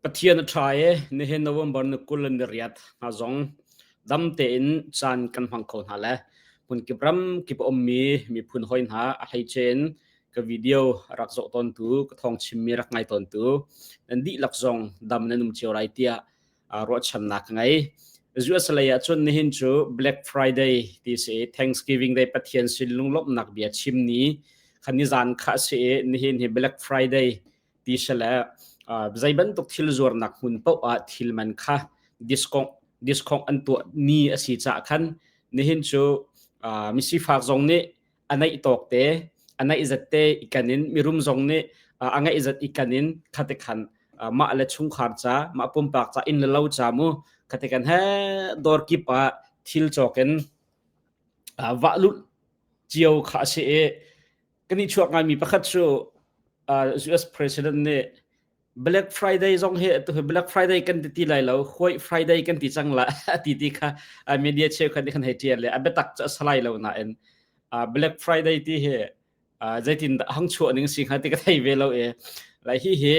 Pathian a ṭha i nihin November ni 28 hna zong dam tein caan kan hmang kho hna le hmunkip ramkip a ummi miphun hawi hna a hleice in ka video rak zoh tawntu, ka thawng chimmi rak ngai tawntu nan dihlak zong dam nan um cio lai tiah ruahchannak ka ngei. US lei ah cun nihin cu Black Friday ti si i Thanksgiving Day Pathian sin lunglawmhnak bia chim ni kha nizan kha a si i nihin hi Black Friday ti si le zei bantuk thil zuarnak hmun paoh ah thil man kha discount discount an tuah ni a si caah khan nihin cu misifak zong nih a neih tawk te a neih zat te i kan in mirum zong nih a ngeih zat i kan in khate khan mah le chungkhar ca mah pumpak ca inn le lo ca mu khate kan he dawr kip ah thil cawk in vah lut cio kha a si i kan i chuak ngaimi pakhat cu US President nih Black Friday zong hi atu hi Black Friday kan ti ti lai lo White Friday kan ti cang la ti ti kha media cheukhat nih khan hei tial le a biatak cu a salai lo nain Black Friday ti hi zeitin dah hang chuah ning si hnga ti ka thei ve lo i lai hi hi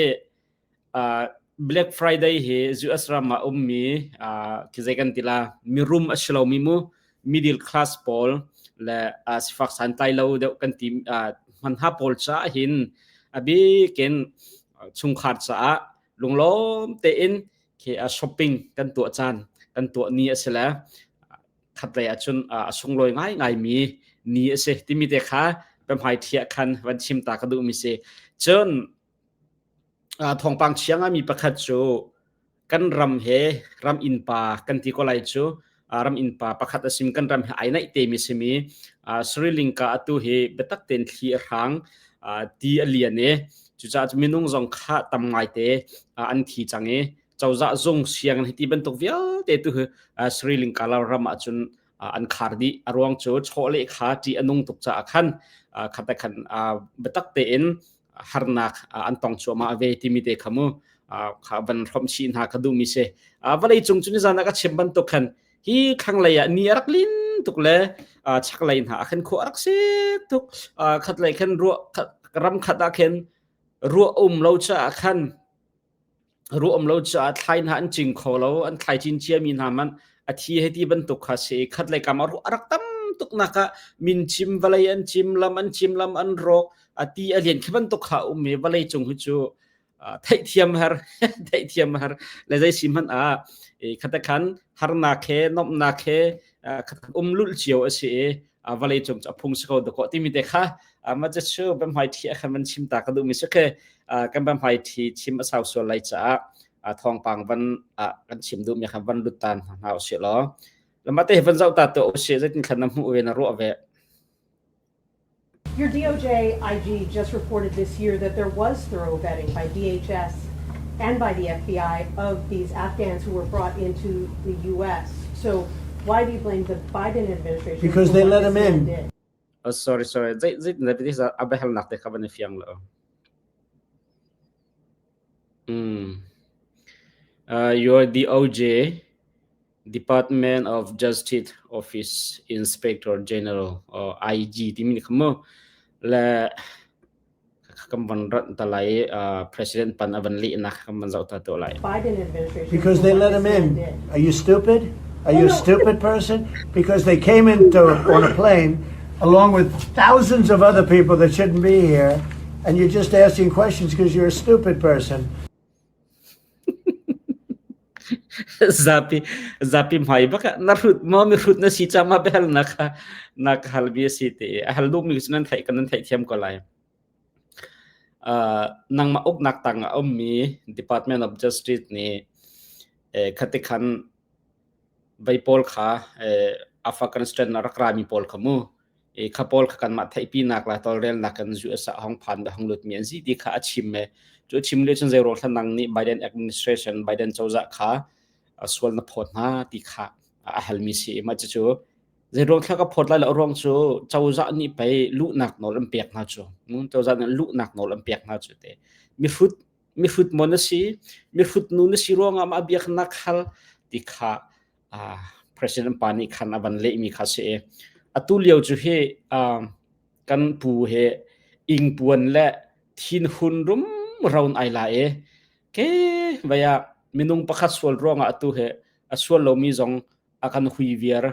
Black Friday hi US ram ah ummi khi zei kan ti la mirum a si lomi mu middle class pawl le sifak santlai lo deuh kan ti hmanha pawl caah hin a bikin chungkhar caah lunglawm tein khi shopping kan tuah caan kan tuah ni a si le khatlei ahcun a sunglawi ngaingai mi ni a si timi te kha pamhai thiah khan van chim ta ka duh mi si cun thawngpang chia ngaimi pakhat cu kan ram he ram innpa kan ti ko lai cu ram innpa pakhat a sim kan ram he ai naih te mi simi Sri Lanka atu hi biatak tein thli a hrang ti a lian i cucaah minung zong kha tam ngai te an thi cang i cozah zung siang hi ti bantuk vialte tu hi Sri Lanka ram ahcun an khar dih a ruang cu chawleh kha ṭih a nung tuk caah khan khat khan biatak tein harnak an tong cuahmah ve timi te kha mu kha van hrawmh chih hna ka duhmi si vawlei cung cu nizan ah ka chim bantuk khan hi thlanglei ah ni a rak lin tuk le chaklei hna ah khan khua a rak sik tuk khatlei khan ruah ram khat ah khin ruah um lo caah khan ruah um lo caah thlai hna an cing kho lo an thlai cin ciami hna man a thi hei ti bantuk kha si khat lei kam ah ruah a rak tam tuk nak ah min chim vawlei an chim lam an chim lam an rawk a ti a lian khi bantuk kha um i vawlei cung hi cu theihthiam har theihthiam har le zei si hmanh ah khata khan harnak he nomnak he um lul cio a si i vawlei cung cu a phung si ko dakaw timi te kha ma cu bamhmai thi a khan van chim ta ka duh mi si ke kan bamhmai thi chim a sau sual lai caah thawngpang van kan chim duh mi khan van lut tan hna usih law lama te van zoh ta to usih zeitin khan na hmuh ve na ruah ve Your DOJ IG just reported this year that there was thorough vetting by DHS and by the FBI of these Afghans who were brought into the U.S. So why do you blame the Biden administration? Because they let them in. Oh, sorry, sorry. Zai zai na bi sa abahal nak te kha ban fiang lo. Mm. Uh, your DOJ Department of Justice Office Inspector General or IG timi kha mu le kan van rat ta lai president pan a van lehnak kan van zoh ta to lai. Biden administration. Because they let them in. Are you stupid? Are you a stupid person? Because they came into on a plane along with thousands of other people that shouldn't be here, and you're just asking questions because you're a stupid person. Zapi zapi hmai bak ah na hrut maw mi hrut na si ca ma bel na kha na ka hal bi a si ti a hal duhmi cu nan theih kan nan theihthiam ko lai. Uh, nangmah uknak tang ah ummi Department of Justice nih eh, khati khan vei pawl kha eh, Afghanistan a rak rami pawl kha mu i kha pawl kha kanmah theihpinak le tawlrelnak kan US ah hong phan le hong lutmi an si ti kha a chim e cu a chim lio cun zei ruang thlanang nih Biden administration Biden cozah kha sual na phawt hna ti kha a halmi si i mah cucu zei ruang thla ka phawt lai lo ruang cu cozah nih pei luhnak nawl an pek hna cu cozah nih luhnak nawl an pek hna cu te mihrut mihrut maw na si mihrut nu na si ruangah mah biaknak hal ti kha President pa nih khan a van lehmi kha si i atu lio cu hi kan pu he ingpuan le thinhun rumro in ai la i. Ke vai ah minung pakhat sual ruangah atu he a sual lomi zong a kan hui viar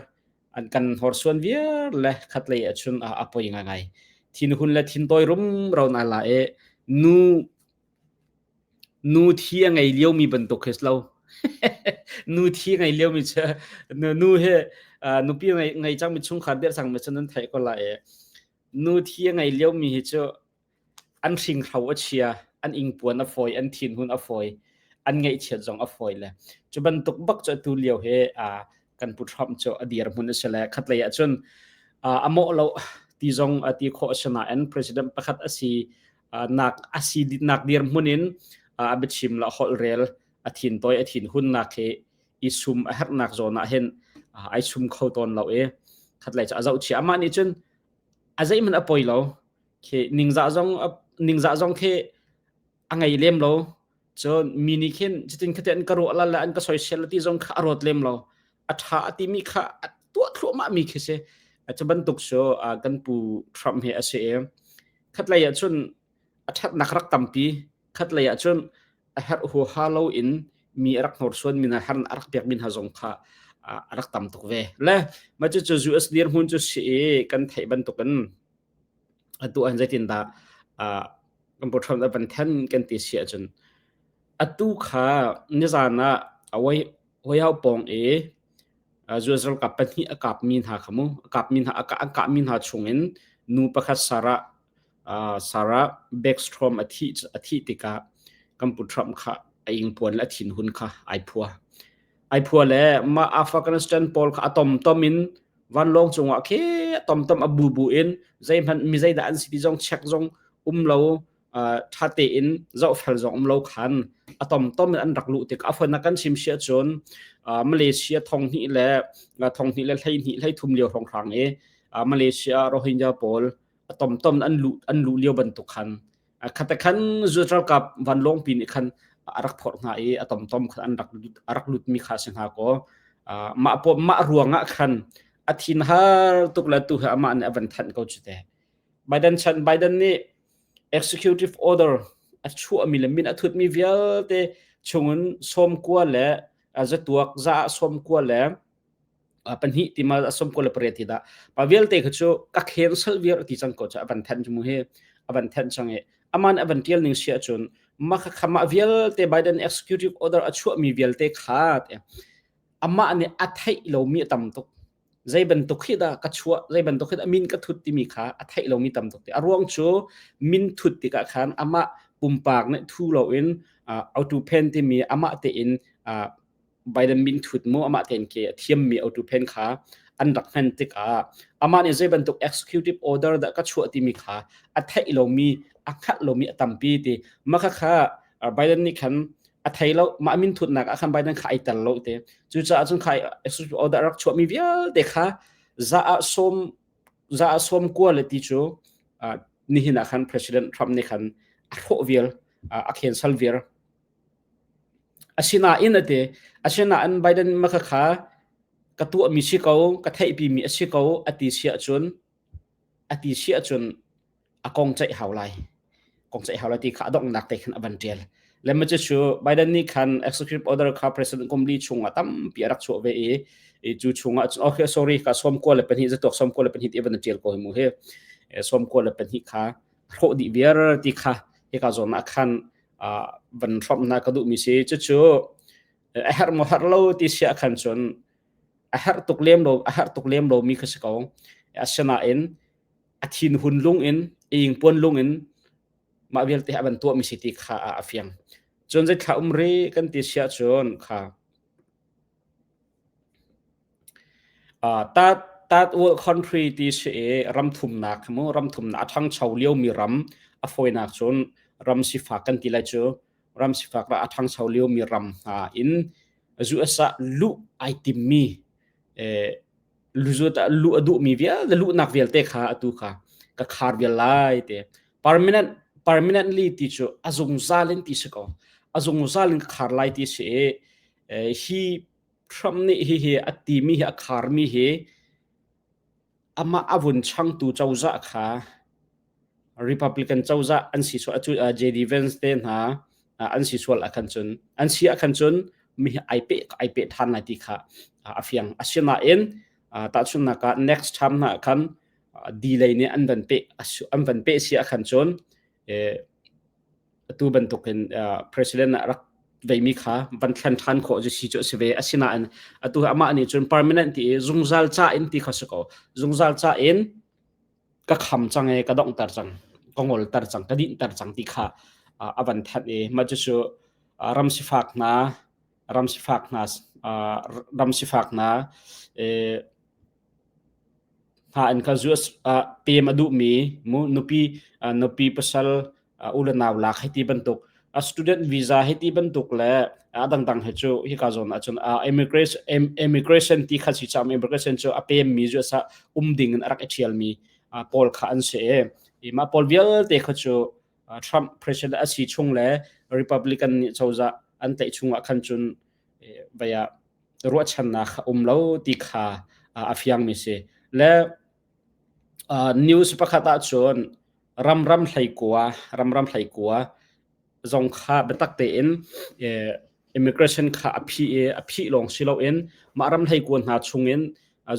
an kan horsuan viar le khatlei ahcun a poi ngaingai. Thinhun le thintawi rumro na la i nu nu thi a ngei liomi bantuk khi si lo. Nu thi ngei liomi cu nu he nupi ngei ngei cangmi chungkhar dirh cangmi cu nan theih ko lai i nu thi a ngei liomi hi cu An hringhro a chia, an ingpuan a fawi, an thinhun a fawi, an ngaihchiat zong a fawi le cu bantuk bak cu atu lio hi kan Pu Trump cu a dirhmun a si le khatlei ah cun a mawh lo ti zong a ti khawh a si nain president pakhat a si nak a si nak dirhmun in a biachim le holhrel a thintawi a thinhunnak hi i sum a herhnak zawn ah hin ai sum kho tawn lo i khatlei cu a zohchia amah nih cun a zeihmanh a poi lo khi ningzah zong ningzah zong khi a ngei lem lo cun mi nih khin cutin khate an ka ruah la le an ka soisel ti zong kha a rawt lem lo a ṭha a timi kha a tuah thluahmah mi khi si cu bantuk cu kan pu Trump hi a si i khatlei ah cun a ṭhatnak rak tampi khatlei ah cun a herh huaha lo in mi a rak hnorsuan mi hna har a rak pek mi hna zong kha a rak tam tuk ve le mah cucu US dirhmun cu si i kan theih bantukin atu an zeitindah kan pu Trump a van then kan ti si ahcun atu kha nizan ah White House pawng i US ralkap pahnih a kapmi hna kha mu a kapmi hna a kahmi hna chungin nu pakhat Sarah Sarah Beckstrom a thih a thih tikah kan pu Trump kha a ingpuan le a thinhun kha ai phua ai phua le mah Afghanistan pawl kha a tomtom in vanlawng cungah khi tomtom a bubu in zeihmanh mi zeidah an si ti zong check zong um lo ṭha tein zohfel zong um lo khan a tomtom in an rak luh tik a fon kan chim sia cun Malaysia thong hnih le thong hnih le 12 13 lio hrawnghrang i Malaysia Rohingya pawl a tomtom an luh an luh lio bantuk khan khata khan zu ralkap vanlawng pi nih khan a rak phorh hna i a tomtom khan an rak a rak lut mi kha si hna ko mah po mah ruangah khan a thin har tuk le tu he amah nih a van thanh ko chu te Biden chan Biden nih executive order a chuahmi le min a thutmi vialte chungin sawmkua le zatuak za sawmkua le pahnih ti ma 28 ti dah pa vialte kha cu ka cancel viar ti cang ko cu a van thanh cu mu hi a van thanh cang i aman a van tial ning si ahcun ma kha khama vialte Biden executive order a chuahmi vialte kha te amah nih a theih lomi a tam tuk zei bantuk hi dah ka chuah zei bantuk hi dah min ka thut timi kha a theih lomi tam tuk te a ruang cu min thut tikah khan amah pumpak nih thu loin auto pen timi amah tein Biden min thut mu amah tein ke a thiammi auto pen kha an rak hman tikah amah nih zei bantuk executive order dah ka chuah timi kha a theih lomi a hngalh lomi a tampi ti mah kha kha Biden nih khan a thei lo mah min thutnak ah khan Biden kha ai tel lo te cucaah cun kha executive order rak chuahmi vialte kha za ah sawm za ah sawm kua le ti cu nihin ah khan President Trump nih khan a hrawh vial a cancel viar Asinain a ti. Asinain Biden maka kha ka tuahmi si ko, ka theihpimi a si ko a ti si ahcun a ti si ahcun a kong ceih hau lai. Kong ceih hau lai ti kha a donghnak te khan a van ṭial. Le ma cu Biden nih khan executive order kha president kum li chungah tampi a rak chuah ve i i cu chungah cun okay sorry ka 92 zatuak 92 ti van ṭial ko hi mu hi 92 kha hrawh dih viar ti kha hika zawn ah khan van hrawmh ka duhmi si cucu a herh maw herh lo ti si ah khan cun a herh tuk lem lo a herh tuk lem lomi kha si ko asinain a thinhun lung in ingpuan lung in mah vialte a van tuahmi si ti kha a fiang cun zeithla um ri kan ti si ahcun kha Third world country ti si i ram thumnak mu ram thumnak a ṭhangcho liomi ram a fawinak cun ram sifak kan ti lai cu ram sifak ah a ṭhangcho liomi ram hna in US ah luh ai timmi luh a duhmi vialte luhnak vialte kha atu kha ka khar vial lai ti permanent permanently ti cu a zungzal in ti si ko a zungzal in ka khar lai ti si i hi Trump nih hihi a timi hi a kharmi hi amah a vun changtu cozah kha Republican cozah an si so atu JD Vance te hna an si sual ah khan cun an si ah khan cun mi hi ai pe ai pe than lai ti kha a fiang. Asinain tahchunhnak ah next term hna khan delay nih an van pe an van pe si ah khan cun atu bantukin president ah rak veimi kha van thlen ṭhan khawh cu si cu a si ve. Asinain atu amah nih cun permanent ti i zungzal ca in ti kha si ko. Zungzal ca in ka kham cang i ka donghter cang, ka ngolter cang, ka dinhter cang ti kha a van thanh i mah cucu ram sifak hna ram sifak hna ram sifak hna hna in kha US pem a duhmi mu nupi nupi pasal u le nau lak hei ti bantuk student visa hei ti bantuk le a dangdang he cu hika zawn ahcun immigration immigration ti kha si cam immigration cu a pem mi cu sa um ding in a rak i ṭhial mi pawl kha an si i mah pawl vialte kha cu Trump president a si chung le Republican nih cozah an tlaih chung ah khan cun vaya ruahchannak a um lo ti kha a fiang mi si le news pakhat ah cun ramram hleikua ramram hleikua zong kha biatak tein immigration kha a phih i a phih lawng si loin mah ram hleikua hna chungin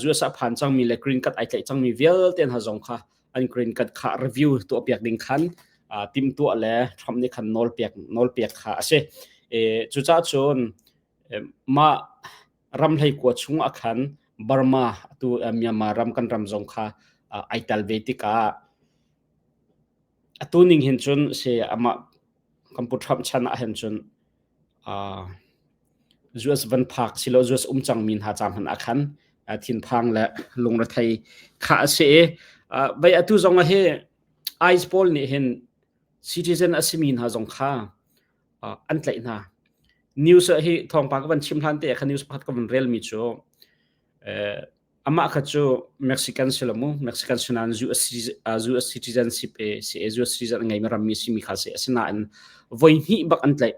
US a phan cangmi le green card ai tlaih cangmi vialte hna zong kha an green card kha review tuah piak ding khan timhtuah le Trump nih khan nawlpiak nawlpiak kha a si. Cucaah cun mah ram hleikua chung ah khan Burma atu Myanmar ram kan ram zong kha ai tel ve tikah atu ning hin cun si amah kan pu Trump chan ah hin cun US van phak silo US um cangmi hna ca hmanh ah khan thinphang le lungrethei kha a si i vei atu zong ah hi ICE pawl nih hin citizen a simi hna zong kha an tlaih hna. News hi thawngpang ka van chim hlan te kha news pakhat ka van relmi cu amah kha cu Mexican si lo mu Mexican si nain US US citizenship e si US citizen a ngeimi rammi simi kha si asinain voi hnih bak an tlaih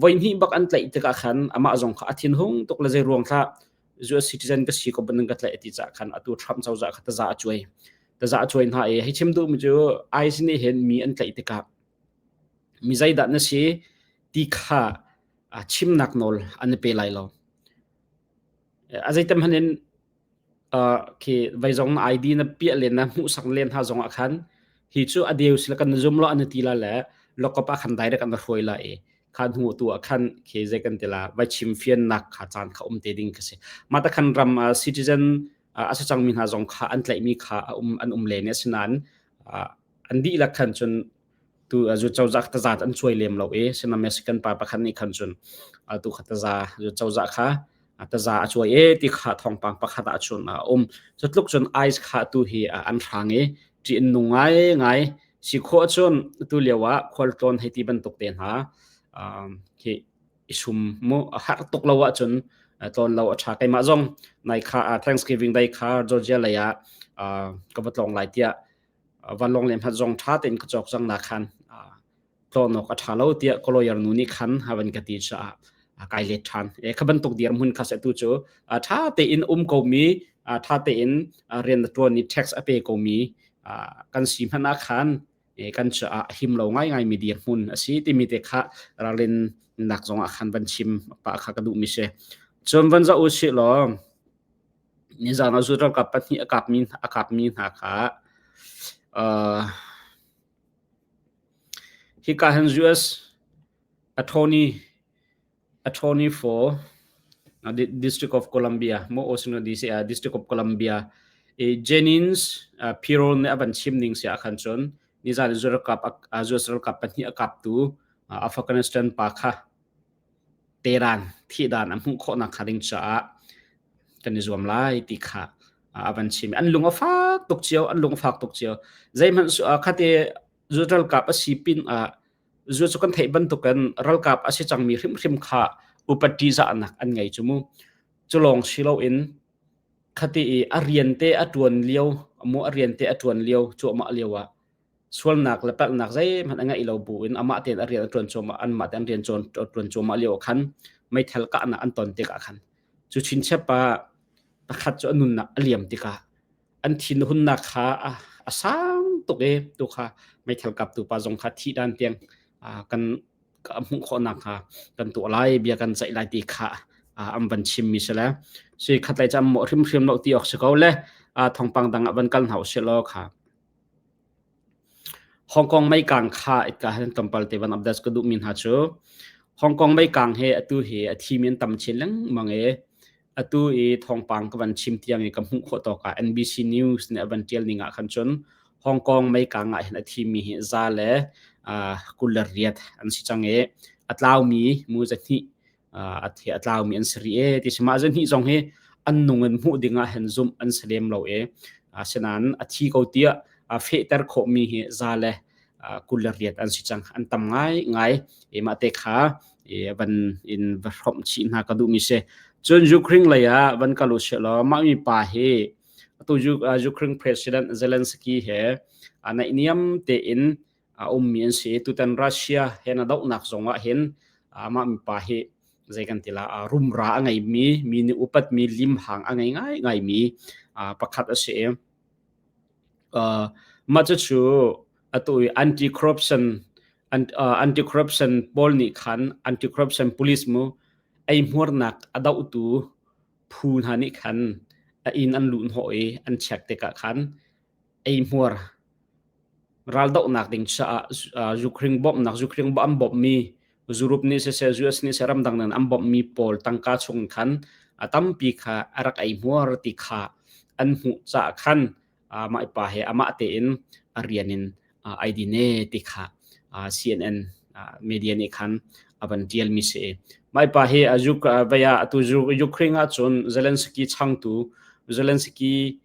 voi hnih bak an tlaih tikah khan amah zong kha a thinhung tuk le zei ruang thlah US citizen ka si ko bantuk ka tlaih ti cah khan atu Trump cozah kha taza a cuai taza a cuai hna i hei chim duhmi cu ICE nih hin mi an tlaih tikah Mi zeidah na si ti kha chimnak nawl an i pe lai lo. A zeitem hmanh in khi vei zong na ID na piah len na hmuhsak len hna zong ah khan hi cu a deu sila kan zum lo an ti la le lockup ah khan direct an hruai la i kha hnu tu ah khan khi zei kan ti la vai chim fiannak kha caan kha um te ding kha si. Mah ta khan ram citizen a si cangmi hna zong kha an tlaihmi kha a um an um len asinain an dihlak khan cun tu zu cozah taza an cuai lem lo i sina Mexican pa pakhat nih khan cun tu kha taza zu cozah kha taza a cuai e ti kha thawngpang pakhat ah cun a um cu tluk cun ice kha tu hi an hrang i ṭih an nung ngai ngai si khawh cun tu lio ah khualtlawn hei ti bantuk te hna khi i sum mu a har tuk lo ahcun tlawn lo a ṭha keimah zong nai kha Thanksgiving day kha Georgia lei ah ka va tlawng lai tiah vanlawng le hmat zong ṭha tein ka cawk cang na khan tlawn awk a ṭha lo tiah ka lawyer nu nih khan a van ka ti caah kai let ṭhan. E kha bantuk dirhmun kha se tu cu ṭha tein um komi ṭha tein rian na ṭuan i tax a pe komi kan si hmanh ah khan kan caah a him lo ngaingai mi dirhmun a si timi te kha ralrin nak zong ah khan van chim pa kha ka duh mi si. Cun van zoh u sih law Nizaan ah zu ralkap pahnih a kapmi a kapmi hna kha uh, hika hin US attorney attorney for uh, District of Columbia mo osino DC uh, District of Columbia e Jennings uh, Pirol nih a van chim ning si ah khan cun nizaan zu ralkap US ralkap pahnih a kaptu uh, Afghanistan pa kha Tehran thihdan a hmuh khawhnak hnga ding caah kan i zuam lai ti kha a van chim. An lung a fak tuk cio, an lung a fak tuk cio. Zeihmanh khate zu ralkap a si pin ah zu cu kan theih bantukin ralkap a si cangmi hrimhrim kha upat ṭihzahnak an ngei cu mu. Cu lawng si loin khate i a rian te a ṭuan lio, mu a rian te a ṭuan lio cuahmah lio ah sualnak le palhnak zeihmanh a ngeih lo buin amah tein a rian a ṭuan cuahmah anmah tein an rian ṭuan cuahmah lio ah khan meithal kahnak an ton tikah khan cu chinchep pa pakhat cu a nunnak a liam tikah an thinhunnak kha a sang tuk i tu kha meithal kaptu pa zong kha thih dan tiang kan. a hmuh khawh nakhnga kan tuah lai bia kan ceih lai ti kha an van chimmi si le sui khat lei cam mawh hrimhrim lo ti awk si ko le thawngpang dang ah van kal hna usih law kha Hong Kong meikang kha itka han tlawmpal te van update ka duhmi hna cu Hong Kong meikang he atu hi a thimi an tam chin lengmang i atu i thawngpang ka van chim tiang i ka hmuh khawh tawk ah NBC News nih a van ṭial ning ah khan cun Hong Kong meikang ah hin a thimi hi za le 28 an si cang i a tlaumi mu zahnih a thi a tlaumi an si rih e ti si mah zahnih zong hi an nung in hmuh ding ah hin zumh an si lem lo e asinain a thi ko tiah fehter khawhmi hi za le 28 an si cang an tam ngai ngai e mah te kha e van in va hrawmh chih hna ka duhmi si cun Ukraine lei ah van kal u sih law mah mi pa hi atu Ukraine President Zelensky he naihniam tein a ummi an si tutan Russia he na dohnak zong ah hin mah mi pa hi zei kan ti la rumra a ngeimi mi nih upatmi limhang a ngei ngai ngaimi pakhat a si Mah cucu atu i anti-corruption anti-corruption pawl nih khan anti-corruption police mu eihmuarnak a dohtu phu hna nih khan a inn an luhhnawh i an check tikah khan eihmuar raldohnak ding caah Ukraine bawmhnak Ukraine an bawmhmi Europe nih siseh US nih siseh ramdang nih an bawmhmi pawl tangka chung khan a tampi kha a rak eihmuar ti kha an hmuh caah khan mah pa he amah tein a rian in ai din e ti kha CNN media nih khan a van ṭialmi si. Mah pa hi vei ah atu Ukraine ah cun Zelensky changtu Zelensky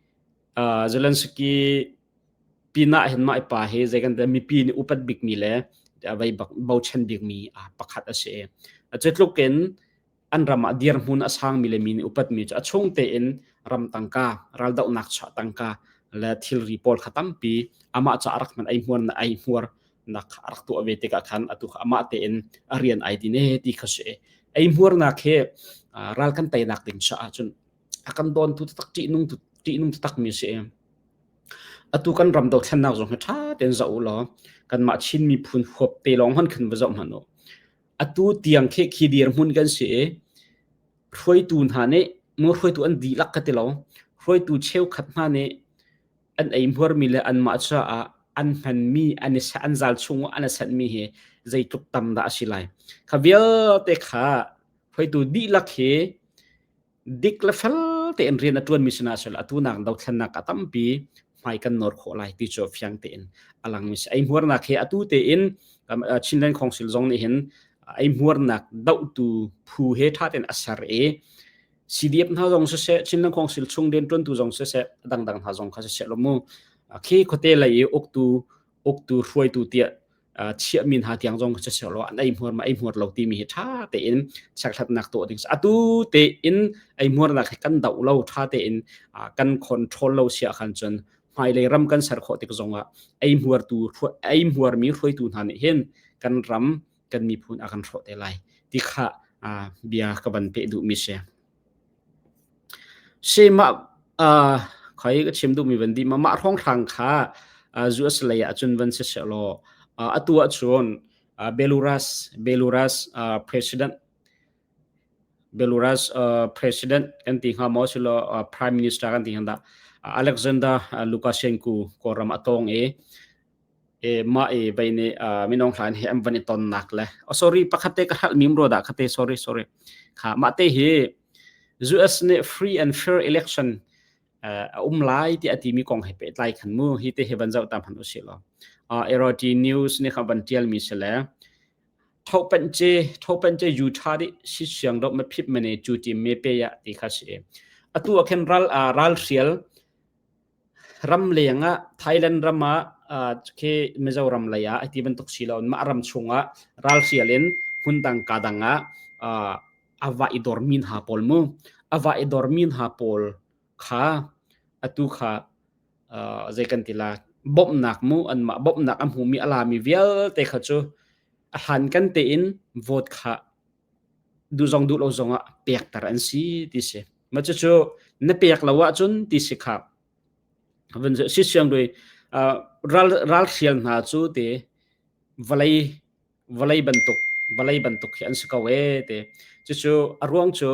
Zelensky pinah hin mah pa hi zei kan mipi nih upat bikmi le vei bochan bikmi pakhat a si. Cu tluk in an ram ah dirhmun a sangmi le mi nih upatmi cu a chung tein ram tangka raldohnak chuah tangka le thilri pawl kha tampi amah ca a rak hman ei hmuar na ei hmuar nak kha a rak tuah ve tikah khan atu kha amah tein a rian ai din e ti kha si ei hmuarnak hi ral kan teinak ding caah cun a kan dawn tu tak ṭihnung tu ṭihnung taktak mi si. Atu kan ram dothlennak zong hi ṭha tein zoh u law kanmah Chin miphun huap te lawng hmanh khan va zoh hmanh u. Atu tiang khi khi dirhmun kan si i hruaitu hna nih mu hruaitu an dihlak ka ti lo hruaitu cheukhat hna nih an eihmuarmi le anmah caah an hmanmi an i an zal chung an i senhmi hi zeitluk tam dah a si lai. Kha vialte kha hruaitu dihlak hi dik le fel tein rian a ṭuanmi sinah sel atu nak dothlennak a tampi hmai kan nawr khawh lai ti cu fiang tein a langmi si. Eihmuarnak hi atu tein Chinland Council zong nih hin eihmuarnak dohtu phu he ṭha tein a ser i CDF hna zong siseh Chinland Council chung rianṭuantu zong siseh dangdang hna zong kha siseh lo mu khi khuate lei i uktu uktu hruaitu tiah chiahmi hna tiang zong siseh law an eihmuar ma eihmuar lo timi hi ṭha tein chekhlatnak tuah ding atu tein eihmuarnak hi kan doh lo ṭha tein kan control lo sia khan cun hmailei ram kan ser khawh tik zongah eihmuartu eihmuarmi hruaitu hna nih hin kan ram kan miphun a kan hrawh te lai ti kha bia ka van peh duhmi si. Mah khoi ka chim duhmi van dih ma mah hrawnghrang kha US lei ah cun van si sehlaw atu ahcun Belarus Belarus president Belarus president kan ti hnga maw silo prime minister kan ti hnga dah Alexander Lukashenko Kawlram a tawng i E mah i vei nih minung hlan he an van i tonnak le oh, sorry pakhat te ka hralh mim ro dah khate sorry sorry kha mah te hi US nih free and fair election a um lai ti a timi kong he pehtlai khan mu hi te hi van zoh ta hman usih law RT News nih kha van tial mi si le tho pen ce tho pen ce yu tha di si siang do ma phip mane chu ti me pe ya ti kha si atu akhen ral ral hrial Ramleng ah Thailand ram ah khi Mizoram lei ah ti bantuk si lo mah ram chungah ralhrial in hmundang ka dang ah a va i dormi hna pawl mu a va i dormi hna pawl kha atu kha zei kan ti la bawmhnak mu anmah bawmhnak a hmumi a lami vialte kha cu a hlan kan tein vote kha duh zong duh lo zongah pekter an si ti si. Mah cucu na pek lo ahcun ti si kha vun si siang dui ral ral hrial hna cu ti vawlei vawlei bantuk Vawlei bantuk hi an si ko ee ti. Cucu a ruang cu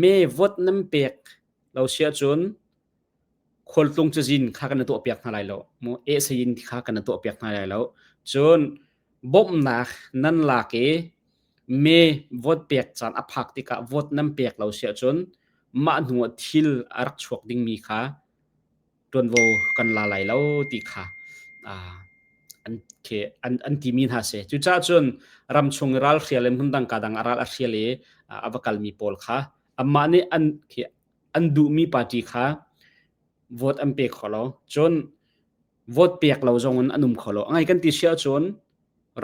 me vote nan pek lo si ahcun khualtlung cazin kha kan i tuahpiak hna lai lo. Mu eh-sayin kha kan i tuahpiak hna lai lo. Cun bawmhnak nan lak i me vote pek caan a phak tikah vote nan pek lo si ahcun mah hnu ah thil a rak chuak dingmi kha ṭuanvo kan la lai lo ti kha an an an timi hna si. Cucaah cun ramchung i ral hrial in hmundang ka dang a ral a hrial i a va kalmi pawl kha anmah nih an khi an duhmi party kha vote an pe kho lo. Cun vote pek lo zong in an um kho lo. A ngai kan ti si ahcun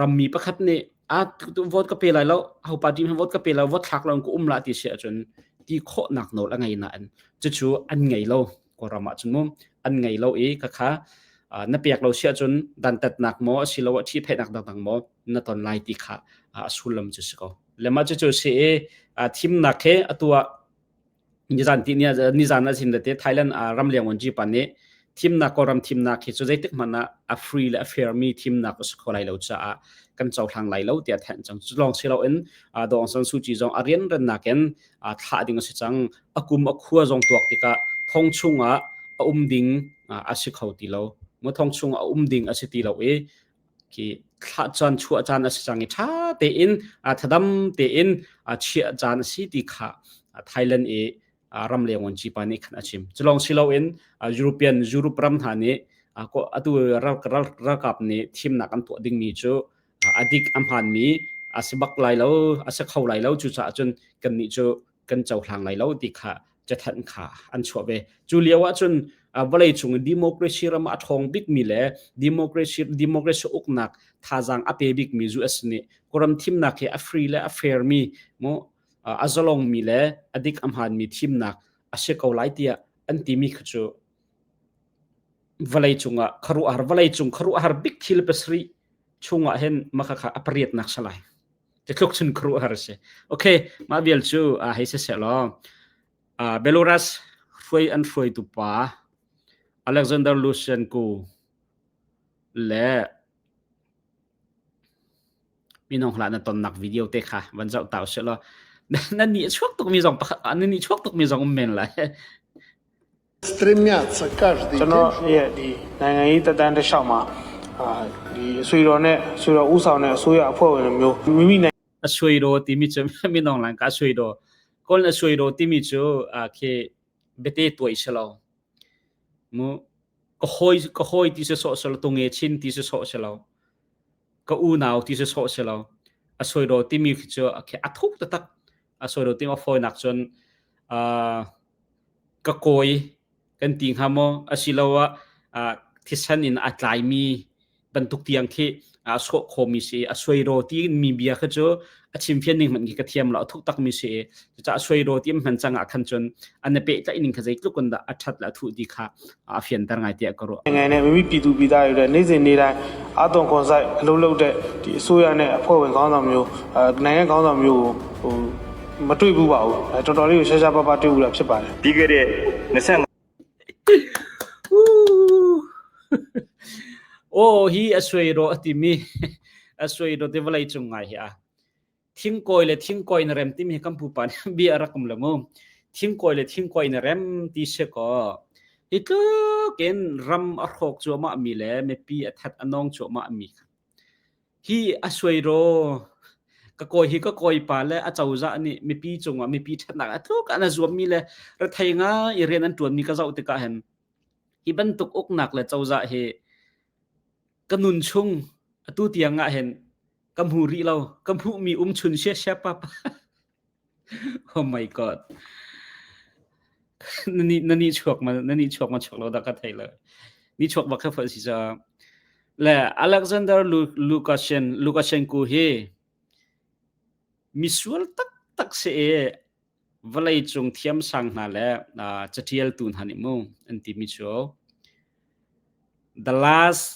rammi pakhat nih a vote ka pe lai lo, ho party hmanh vote ka pe lo, vote thlak lo in ka um la ti si ahcun ti khawhnak nawl a ngei nain cucu an ngei lo. Kawlram ah cun mu an ngei lo i khakha na pek lo si ahcun dantatnak maw asiloah ṭhihphaihnak dangdang maw na ton lai ti kha a sullam cu si ko. Le mah cucu si i thimnak he atu ah nizan ti nizan a chim te Thailand ramleng on pa nih thimnak Kawlram thimnak hi cu zeitik hmanh ah a free le a fair mi thimnak a si kho lai lo caah kan cohlang lai lo tiah thanh cang. Cu lawng si loin Daw Aung San Suu Kyi zong a rianrannak in thlah ding a si cang. A kum a khua zong tuak tikah thong chungah a um ding a si kho ti lo. Mu thong chung a um ding a si ti lo i khi thlah caan chuah caan a si cang i ṭha tein thadam tein chiah caan a si ti kha Thailand i ramleng vuanci pa nih khan a chim. Cu lawng si loin European Europe ram hna nih atu ralkap nih thimnak an tuah dingmi cu a dik a hmaanmi a si bak lai lo, a si kho lai lo. Cucaah cun kannih cu kan cohlang lai lo ti kha cathanh kha an chuah ve. Cu lio ah cun vawlei cung i democracy ram ah a ṭhawng bikmi le democracy democracy uknak thazaang a pe bikmi US nih Kawlram thimnak hi a free le a fair mi mu a zalongmi le a dik a hmaanmi thimnak a si ko lai tiah an timi kha cu vawlei cungah khuaruahhar vawlei cung khuaruahhar bik thil pasarih chungah hin maka kha a pariatnak si lai. Tluk cun khuaruahhar a si. Okay, mah vial cu hei si seh law Belarus hruai an hruaitu pa Alexander Lushenko le minung hlah na tonnak video te kha van zoh ta usih law nan nih chuak tukmi zong pakhat nan nih chuak tukmi zong um men lai. стремятся каждый ကျွန်တော် день, ရဲ့ဒီနိုင်ငံရေးတက်တန်းတစ်လျှောက်မှာအာဒီအဆွေတော်နဲ့အဆွေတော်ဥဆောင်တဲ့အစိုးရအဖွဲ့ဝင်တွေမျိုးမိမိ A sui ro timi cu minung lang ka sui ro kawl a sui ro timi cu khi bete tuai si lo mu ka hoi ka hoi ti si sawh si lo tunge chin ti si sawh si lo ka unau ti si sawh si lo a sui ro timi khi cu a thuk taktak a sui ro timi a fawinak cun ka kawi kan ti hnga maw asiloah thisen in a tlaimi bantuk tiang khi a sawh khomi si a suairo ti mi bia kha cu a chimfian ning hmanh khi ka thiam lo a thuk takmi si cucaah suairo ti hman cang ah khan cun an i pehtlaih ning kha zeitluk in dah a ṭhat le a thuh ti kha a fianter ngai tiah ka ruah နိုင်ငံနဲ့မိမိပြည်သူပြည်သားတွေအတွက်နေ့စဉ်နေ့တိုင်းအာသွန်ခွန်ဆိုင်အလုပ်လုပ်တဲ့ဒီအစိုးရနဲ့အဖွဲ့ဝင်ခေါင်းဆောင်မျိုးအဲနိုင်ငံခေါင်းဆောင်မျိုးကိုဟိုမတွေ့ဘူးပါဘူးအဲတော်တော်လေးကိုရှားရှားပါးပါးတွေ့ဘူးတာဖြစ်ပါတယ် ပြီးခဲ့တဲ့25 Oh hi a suairo a timi a suairo te vawlei cung ngai hi a Thingkawi le thingkawi na rem timi hi kan pupa nih bia a rak um lo mu. Thingkawi le thingkawi na rem ti si kaw hi tluk in ram a hrawk cuahmah mi le mipi a that a nawng cuahmah mi kha hi a suai ro ka kawi hi ka kawi pa le a cozah nih mipi cungah mipi ṭhatnak a tluk an a zuam mi le rethei ngai i rian an ṭuan mi ka zoh tikah hin hi bantuk uknak le cozah hi ka nun chung atu tiang ah hin ka hmu rih lo ka hmuhmi um chun sia pa oh my god na ni na ni chuak ma na ni chuak ma chuak lo dah ka thei lo ni chuak bak kha fa si cha le Alexander Lukashen Lukashenko hi misual tak tak se e vawlei cung thiamsang hna le catialtu hna nih mu an timi cu the last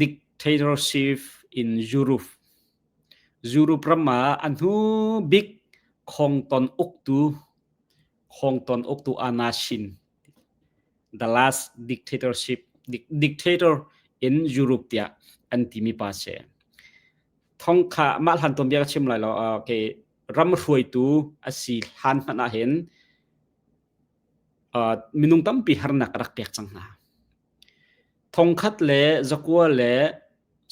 dictatorship in Europe Europe ram ah a hnu bik khongton uktu khongton uktu Anashin the last dictatorship dictator in Europe tiah an timi pa si. Thong kha mah hlan tuan bia ka chim lai lo. Okay, ram hruaitu a si hlan hmanh ah hin minung tampi harnak a rak pek cang hna. Thongkhat le zakua le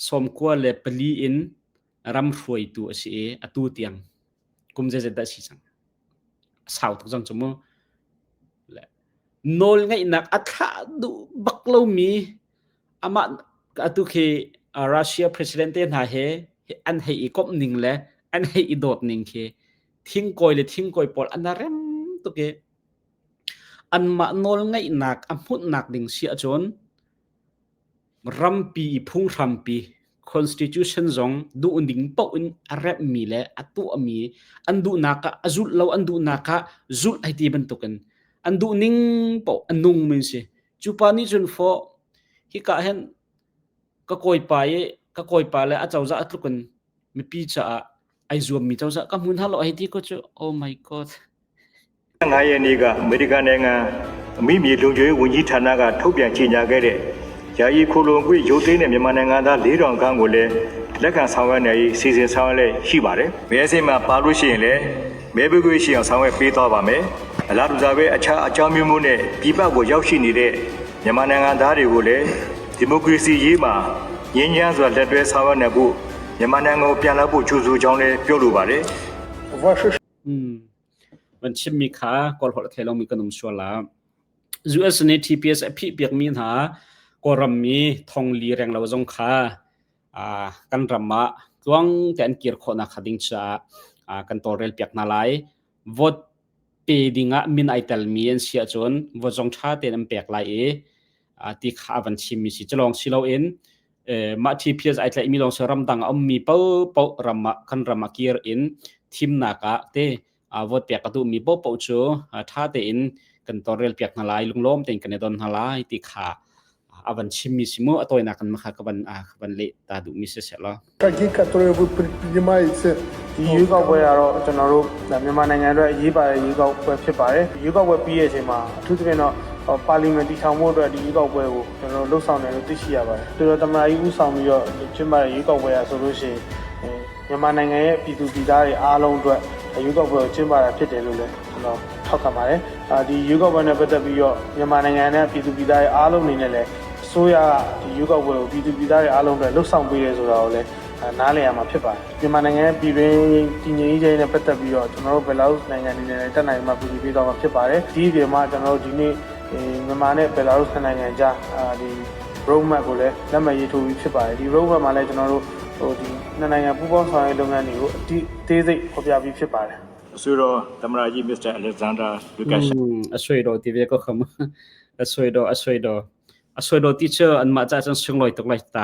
sawmkua le pali in ram hruaitu a si i atu tiang kum zeizat dah a si cang. A sau tuk cang cu mu. Le nawlngeihnak a thlah duh bak lomi amah atu khi Russia president te hna he an hei i komh ning le an hei i dawt ning khi thingkawi le thingkawi pawl an rem tuk i anmah nawlngeihnak a hmunhnak ding si ahcun rampi i phunghrampi constitution zong duh ning paoh in a remhmi le a tuahmi an duhnak ah a zulh lo an duhnak ah zulh hei ti bantukin an duh ning paoh a nungmi si. Cu pa nih cun fawh hika hin ka kawipa i ka kawipa le a cozah a tluk in mipi caah ai zuammi cozah ka hmu hna lo hei ti ko cu oh my god. 9ရက်နေ့ကအမေရိကန်နိုင်ငံအမိမြေလုံခြုံရေးဝန်ကြီးဌာနကထုတ်ပြန်ကြေညာခဲ့တဲ့ယာယီခိုလုံခွင့်ရုပ်သိမ်းတဲ့မြန်မာနိုင်ငံသား၄000ခန့်ကိုလည်းလက်ခံဆောင်ရွက်နိုင်ရေးစီစဉ်ဆောင်ရွက်လျက်ရှိပါတယ်။မဲစင်းမှာပါလို့ရှိရင်လည်းမဲပေးခွင့်ရှိအောင်ဆောင်ရွက်ပေးသွားပါမယ်။အလားတူစွာပဲအခြားအကြောင်းမျိုးမျိုးနဲ့ပြည်ပကိုရောက်ရှိနေတဲ့မြန်မာနိုင်ငံသားတွေကိုလည်းဒီမိုကရေစီရေးမှာငြိမ်းချမ်းစွာလက်တွဲဆောင်ရွက်နိုင်ဖို့မြန်မာနိုင်ငံကိုပြန်လာဖို့ကြိုးဆိုကြောင်းလည်းပြောလိုပါတယ်။ Van chimmi kha Kawlholh a thei lomi kan um sual ah US nih TPS a phih piakmi hna Kawlram mi thongli renglo zong kha kan ram ah tluang te an kir khawhnak kha ding caah kan tawlrel piak hna lai. Vote pe ding ah min ai telmi an si ahcun vote zong ṭha tein an pek lai i ti kha a van chimmi si. Cu lawng si loin mah TPS ai tlaihmi lawng si ramdang a ummi paohpaoh ram ah kan ram ah kir in thimnak ah te vote pek a duhmi paohpaoh cu ṭha tein kan tawlrel piak hna lai, lunglawm tein kan i don hna lai ti kha a van chimmi si mu. A tawinak in makha ka van ka van leh ta duhmi si seh law. Шаги, которые вы предпринимаете ဒီရွေးကောက်ပွဲကတော့ကျွန်တော်တို့မြန်မာနိုင်ငံအတွက်အရေးပါတဲ့ရွေးကောက်ပွဲဖြစ်ပါတယ်။ရွေးကောက်ပွဲပြီးတဲ့အချိန်မှာအထူးသဖြင့်တော့ပါလီမန်တည်ထောင်ဖို့အတွက်ဒီရွေးကောက်ပွဲကိုကျွန်တော်တို့လှုပ်ဆောင်တယ်လို့သိရှိရပါတယ်။သူတော်သမ္မတကြီးဦးဆောင်ပြီးတော့ကျင်းပတဲ့ရွေးကောက်ပွဲရာဆိုလို့ရှိရင်မြန်မာနိုင်ငံရဲ့ပြည်သူပြည်သားတွေအားလုံးအတွက်ရွေးကောက်ပွဲကိုကျင်းပတာဖြစ်တယ်လို့လည်းကျွန်တော်ထောက်ခံပါတယ်။ဒီရွေးကောက်ပွဲနဲ့ပတ်သက်ပြီးတော့မြန်မာနိုင်ငံနဲ့ပြည်သူပြည်သားတွေအားလုံးအနေနဲ့လည်းအစိုးရကဒီရွေးကောက်ပွဲကိုပြည်သူပြည်သားတွေအားလုံးအတွက်လှုပ်ဆောင်ပေးတယ်ဆိုတာကိုလည်းနားလည်ရမှာဖြစ်ပါတယ်။မြန်မာနိုင်ငံရဲ့ပြည်တွင်းတည်ငြိမ်ရေးနဲ့ပတ်သက်ပြီးတော့ကျွန်တော်တို့ဘယ်လာရုစ်နိုင်ငံအနေနဲ့တက်နိုင်မှာပြည်ပြည်ပေးသွားမှာဖြစ်ပါတယ်။ဒီအပြင်မှာကျွန်တော်တို့ဒီနေ့မြန်မာနဲ့ဘယ်လာရုစ်နိုင်ငံကြားဒီ road map ကိုလည်းလက်မှတ်ရေးထိုးပြီးဖြစ်ပါတယ်။ဒီ road map မှာလည်းကျွန်တော်တို့ဟိုဒီနှစ်နိုင်ငံပူးပေါင်းဆောင်ရွက်လုပ်ငန်းတွေကိုအတိအသေးစိတ်ဖော်ပြပြီးဖြစ်ပါတယ်။အဆွေတော်သမ္မတကြီးမစ္စတာအလက်ဇန်ဒါလူကာရှ အဆွေတော်ti ve ko kham a soi do a soi do a soi do ti che an ma cha chan sung loi tuk lai ta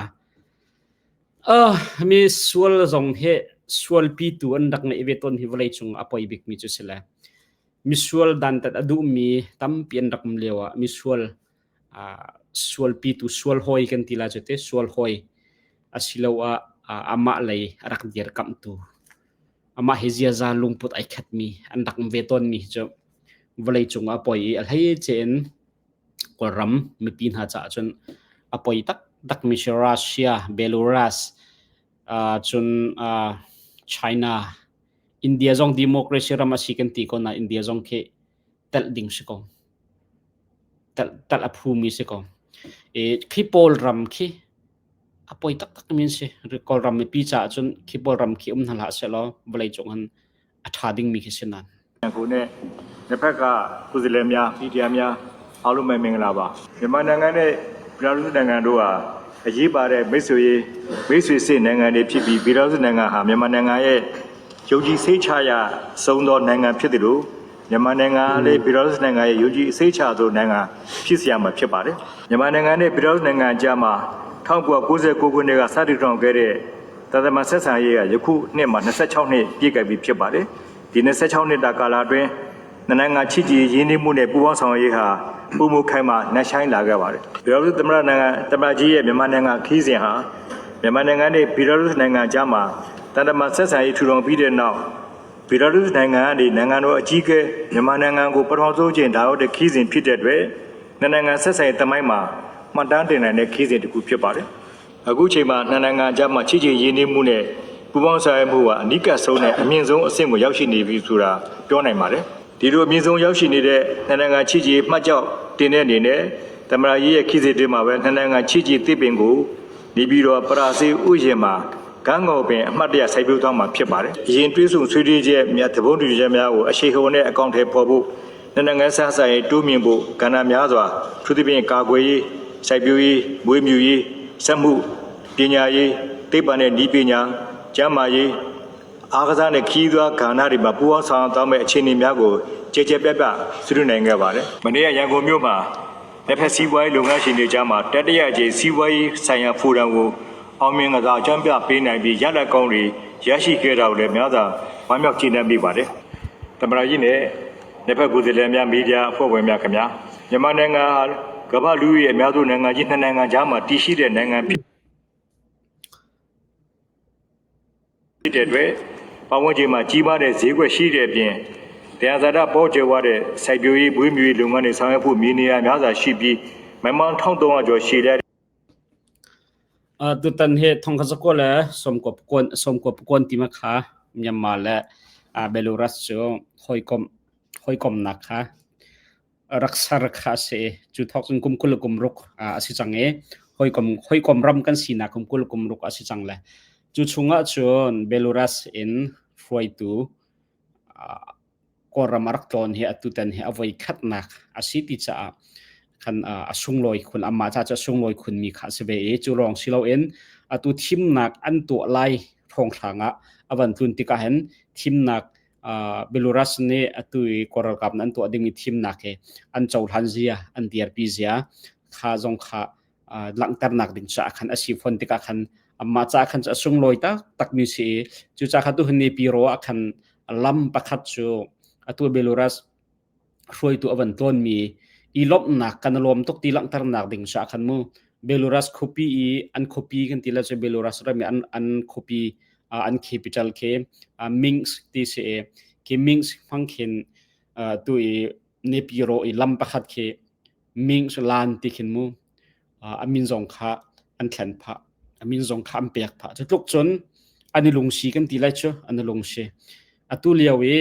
mi sual zong he sual pi tu an rak nei ve ton hi vawlei cung a poi bik mi chu si le mi sual dan tat a duh mi tampi an rak um lio ah mi sual sual pi tu sual hoi kan ti la chu te sual hoi asiloah amah lei a rak dirkamh tu amah hi ziaza lungput ai khatmi an rak um ve tawnmi hi cu vawlei cung ah a poi i a hleice in Kawlram mipi hna caah cun a poi taktakmi si Russia, Belarus, cun China, India zong democracy ram a si kan ti ko nain India zong khi telh ding si ko. Telh a phumi si ko. I khi pawl ram khi a poi taktakmi an si. Kawlram mipi caah cun khi pawl ram khi um hna hlah sehlaw vawleicung han a ṭha dingmi khi si nain. ကိုနဲ့နှစ်ဖက်ကကိုယ်စားလှယ်များမီဒီယာများအားလုံးပဲမင်္ဂလာပါမြန်မာနိုင်ငံနဲ့ဘီလာရုစ်နိုင်ငံတို့ဟာအရေးပါတဲ့မိတ်ဆွေရေးမိတ်ဆွေစစ်နိုင်ငံတွေဖြစ်ပြီးဘီလာရုစ်နိုင်ငံဟာမြန်မာနိုင်ငံရဲ့ယုံကြည်စိတ်ချရဆုံးသောနိုင်ငံဖြစ်တယ်လို့မြန်မာနိုင်ငံကလည်းဘီလာရုစ်နိုင်ငံရဲ့ယုံကြည်စိတ်ချသောနိုင်ငံဖြစ်စရာမှာဖြစ်ပါတယ်မြန်မာနိုင်ငံနဲ့ဘီလာရုစ်နိုင်ငံကြားမှာ1996ခုနှစ်ကစတင်ထောင်ခဲ့တဲ့သံတမန်ဆက်ဆံရေးကယခုနှစ်မှာ26နှစ်ပြည့်ခဲ့ပြီဖြစ်ပါတယ်ဒီ26နှစ်တာကာလအတွင်းနှစ်နိုင်ငံချစ်ကြည်ရင်းနှီးမှုနဲ့ပူးပေါင်းဆောင်ရွက်ရေးဟာပိုမိုခိုင်မာနှက်ဆိုင်လာခဲ့ပါတယ်။ဘီလာရုစ်သမ္မတနိုင်ငံသမ္မတကြီးရဲ့မြန်မာနိုင်ငံခီးစဉ်ဟာမြန်မာနိုင်ငံနဲ့ဘီလာရုစ်နိုင်ငံကြားမှာသံတမန်ဆက်ဆံရေးထူထောင်ပြီးတဲ့နောက်ဘီလာရုစ်နိုင်ငံကနေနိုင်ငံတော်အကြီးအကဲမြန်မာနိုင်ငံကိုပထမဆုံးချိန်လာရောက်တဲ့ခီးစဉ်ဖြစ်တဲ့အတွက်နှစ်နိုင်ငံဆက်ဆံရေးသမိုင်းမှာမှတ်တမ်းတင်နိုင်တဲ့ခီးစဉ်တစ်ခုဖြစ်ပါတယ်။အခုချိန်မှာနှစ်နိုင်ငံကြားမှာချစ်ကြည်ရင်းနှီးမှုနဲ့ ပူးပေါင်းဆောင်ရွက်မှုကအနိကဆုံးနဲ့အမြင့်ဆုံးအဆင့်ကိုရောက်ရှိနေပြီဆိုတာပြောနိုင်ပါတယ်ဒီလိုအမြင့်ဆုံးရောက်ရှိနေတဲ့နှစ်နိုင်ငံချစ်ကြည်မှတ်ကြောက်တင်တဲ့အနေနဲ့သမရကြီးရဲ့ခီးစဉ်တွေမှာပဲနှစ်နိုင်ငံချစ်ကြည်သစ်ပင်ကိုနေပြီးတော့ပရာစီဥယျာဉ်မှာကန်းငေါ်ပင်အမှတ်တရစိုက်ပျိုးသွားမှာဖြစ်ပါတယ်။အရင်တွေးဆုံဆွေးနွေးချက်များသဘောတူချက်များကိုအရှိဟုန်နဲ့အကောင့်ထဲပေါ်ဖို့နှစ်နိုင်ငံဆက်ဆံရေးတိုးမြှင့်ဖို့ကဏ္ဍများစွာသူသဖြင့်ကာကွယ်ရေးစိုက်ပျိုးရေးမွေးမြူရေးစက်မှုပညာရေးသိပ္ပံနဲ့နည်းပညာကျန်းမာရေးအားကစားနဲ့ခီးသွွားကဏ္ဍတွေမှာပူးပေါင်းဆောင်ရွက်သွားမယ့်အခြေအနေများကိုကြည်ကြဲပြက်ပြဆွေးနွေးနိုင်ခဲ့ပါတယ်။မနေ့ကရန်ကုန်မြို့မှာလက်ဖက်စီးပွားရေးလုပ်ငန်းရှင်တွေကြားမှာတတိယအကြိမ်စီးပွားရေးဆိုင်ရာဖိုရမ်ကိုအောင်မြင်ကစားအကြံပြပေးနိုင်ပြီးရလဒ်ကောင်းတွေရရှိခဲ့တာကိုလည်းများစွာဝမ်းမြောက်ကျေနပ်မိပါတယ်။သမ္မတကြီးနဲ့လက်ဖက်ကိုယ်စားလှယ်များမီဒီယာအဖွဲ့ဝင်များခင်ဗျာမြန်မာနိုင်ငံဟာကမ္ဘာလူရဲ့အများဆုံးနိုင်ငံကြီးနှစ်နိုင်ငံကြားမှာတည်ရှိတဲ့နိုင်ငံဖြစ် ဖြစ်တဲ့အတွက်ပတ်ဝန်းကျင်မှာကြီးမားတဲ့ဈေးကွက်ရှိတဲ့အပြင်တရားဇာတပေါ်ကျဝတဲ့စိုက်ပျိုးရေးပွေးမြူရေးလုပ်ငန်းတွေဆောင်ရွက်ဖို့မြေနေရာများစွာရှိပြီးမမောင်1300ကျော်ရှိတဲ့ Tutan hi thongkhat zakua le sawmkua pakuan sawmkua pakuan ti ma kha Myanmar le Belarus cu hawikom hawikomnak kha rak ser kha a si. Cu thawk cun kum 20 le kum ruk a si cang i hawikom hawikom ram kan sinak kum 20 le kum ruk a si cang le cu chungah cun Belarus in hruaitu Kawlram a rak tlawn hi atutan hi a voi khatnak a si ti caah khan a sunglawi khun amah ca cu a sunglawi khunmi kha a si ve i cu lawng si loin atu thimnak an tuah lai hrawnghrang ah a van tlun tikah hin thimnak Belarus nih atu i Kawl ralkap an tuah dingmi thimnak hi an cohlan zia an dirpi zia kha zong kha langhternak ding caah khan a si fawn tikah khan amah caah khan a sunglawi taktakmi si i cucaah kha tuhin ni piro ah khan lam pakhat cu atu Belarus hruaitu a van tlawnmi i lawmhnak kan lawm tuk ti langhternak ding caah khan mu Belarus khuapi i an khuapi kan ti le cu Belarus ram i an an khuapi an capital khi Minsk ti si i khi Minsk hmang khin tu i Nepiro i lam pakhat khi Minsk lan ti khin mu a min zong kha an thlen phah a min zong kha an pek phah cu tluk cun an i lungsi kan ti lai cu an i lungsi atu lio i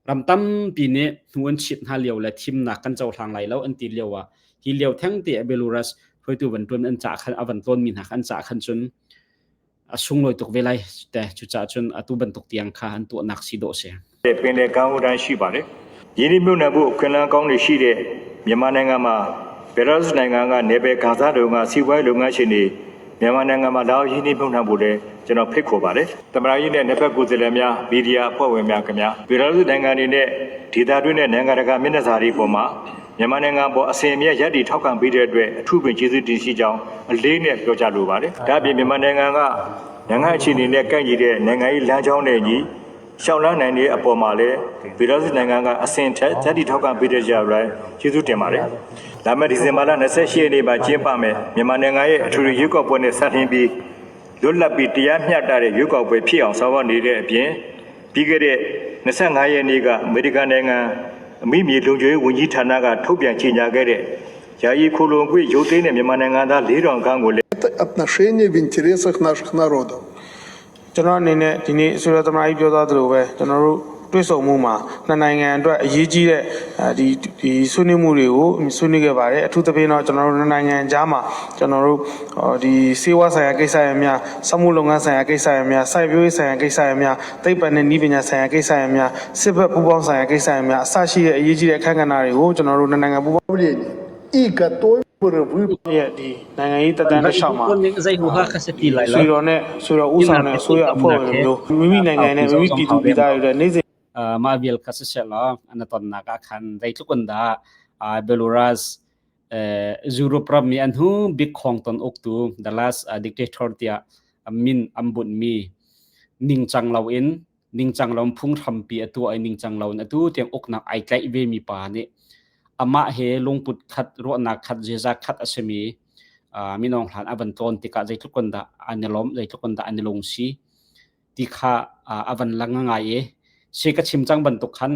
ram tampi nih hnu an chit hna lio le thimnak kan cohlang lai lo an ti lio ah hi lio theng te Belarus hruaitu van tuan an cah khan a van tlawn mi hna kha an cah khan cun a sunglawi tuk ve lai te cucaah cun atu bantuk tiang kha an tuahnak si dawh si ပင်လယ်ကမ်းဦးတန်းရှိပါတယ်။ရင်းနှီးမြှုပ်နှံဖို့အခွင့်အလမ်းကောင်းတွေရှိတဲ့မြန်မာနိုင်ငံမှာဘယ်လာရုစ်နိုင်ငံကနေပယ်ဂါဇာတုံကစီးပွားရေးလုပ်ငန်းရှင်တွေမြန်မာနိုင်ငံမှာလာရောက်ရင်းနှီးမြှုပ်နှံဖို့လည်းကျွန်တော်ဖိတ်ခေါ်ပါတယ်။သမ္မတကြီးနဲ့နှစ်ဖက်ကိုယ်စားလှယ်များမီဒီယာအဖွဲ့ဝင်များခင်ဗျာဘယ်လာရုစ်နိုင်ငံတွေနဲ့ဒေသတွင်းနဲ့နိုင်ငံတကာမျက်နှာစာတွေပေါ်မှာမြန်မာနိုင်ငံပေါ်အစဉ်အမြဲရပ်တည်ထောက်ခံပေးတဲ့အတွက်အထူးပင်ကျေးဇူးတင်ရှိကြောင်းအလေးနဲ့ပြောကြားလိုပါတယ်။ဒါ့အပြင်မြန်မာနိုင်ငံကနိုင်ငံအခြေအနေနဲ့ကိုက်ညီတဲ့နိုင်ငံရေးလမ်းကြောင်းနဲ့ညီရှောင်းလန်းနိုင်တဲ့အပေါ်မှာလည်းဗီလာရုစ်နိုင်ငံကအစဉ်ထက်ဇက်တီထောက်ခံပေးတဲ့ကြရကျေးဇူးတင်ပါတယ်။လာမယ့်ဒီဇင်ဘာလ28ရက်နေ့မှာကျင်းပမယ်မြန်မာနိုင်ငံရဲ့အထူးရွေးကောက်ပွဲနဲ့ဆက်လျင်းပြီးလွတ်လပ်ပြီးတရားမျှတတဲ့ရွေးကောက်ပွဲဖြစ်အောင်ဆောင်ရွက်နေတဲ့အပြင်ပြီးခဲ့တဲ့25ရက်နေ့ကအမေရိကန်နိုင်ငံအမိမြေလုံခြုံရေးဝန်ကြီးဌာနကထုတ်ပြန်ကြေညာခဲ့တဲ့ယာယီခိုလုံခွင့်ရုပ်သိမ်းတဲ့မြန်မာနိုင်ငံသား4000ခန့်ကိုလည်း Это отношения в интересах наших народов. ကျွန်တော်အနေနဲ့ဒီနေ့အစိုးရသမ္မတကြီးပြောသွားသလိုပဲကျွန်တော်တို့တွေ့ဆုံမှုမှာနှစ်နိုင်ငံအတွက်အရေးကြီးတဲ့အဲဒီဒီဆွေးနွေးမှုတွေကိုဆွေးနွေးခဲ့ပါတယ်အထူးသဖြင့်တော့ကျွန်တော်တို့နှစ်နိုင်ငံကြားမှာကျွန်တော်တို့ဒီစေဝါဆိုင်ရာကိစ္စရပ်များစက်မှုလုပ်ငန်းဆိုင်ရာကိစ္စရပ်များစိုက်ပျိုးရေးဆိုင်ရာကိစ္စရပ်များသိပ္ပံနဲ့နည်းပညာဆိုင်ရာကိစ္စရပ်များစစ်ဘက်ပူးပေါင်းဆိုင်ရာကိစ္စရပ်များအစရှိတဲ့အရေးကြီးတဲ့အခန်းကဏ္ဍတွေကိုကျွန်တော်တို့နှစ်နိုင်ငံပူးပေါင်း И готовы вы ရဲ့ဒီနိုင်ငံရေးတက်တန်းတစ်လျှောက်မှာ zei hu ha kha se ti lai ဆွေတော်နဲ့ဆွေတော်ဦးဆောင်တဲ့အစိုးရအဖွဲ့ဝင်မျိုးမိမိနိုင်ငံနဲ့မိမိပြည်သူပြည်သားတွေအတွက်နေ့စဉ် mah vial kha si seh law an tonnak ah khan zeitluk in dah Belarus Europe ram i an hu bik khong ton uktu the last dictator tiah min an bunhmi ningcang loin ningcang lo phunghrampi a tuah i ningcang lo in atu tiang uknak ai tlaih ve mi pa nih amah he lungput khat ruahnak khat ziaza khat a simi minong hlan a van tlawn tikah zeitluk in dah an i lawm zeitluk in dah an i lungsi ti kha a van lang ngai i si ka chim cang bantuk khan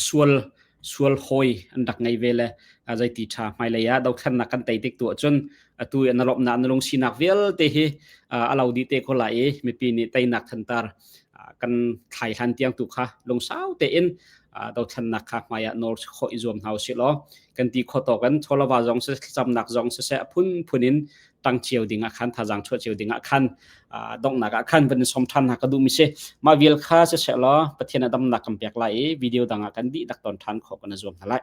sual sual hawi an rak ngei ve le zeiti ṭha hmailei ah dothlennak kan tei tik tu ahcun. Atu i na lawmhnak na lungsinak vialte hi a lo dih te ko lai i mipi nih teinak thantar kan thlai hlan tiang tu kha lungsau tein dothlannak kha hmai ah nawl khawh i zuam hna usih law kan ti kho tawk in chawlava zong siseh thlacamnak zong siseh a phunphun in tang cio ding ah khan thazaang chuah cio ding ah khan donghnak ah khan van in som than hna ka duh mi si. Mah vial kha siseh law Pathian a damnak kan pek lai i video dang ah kan dih dak ton than khawh kan i zuam hna lai.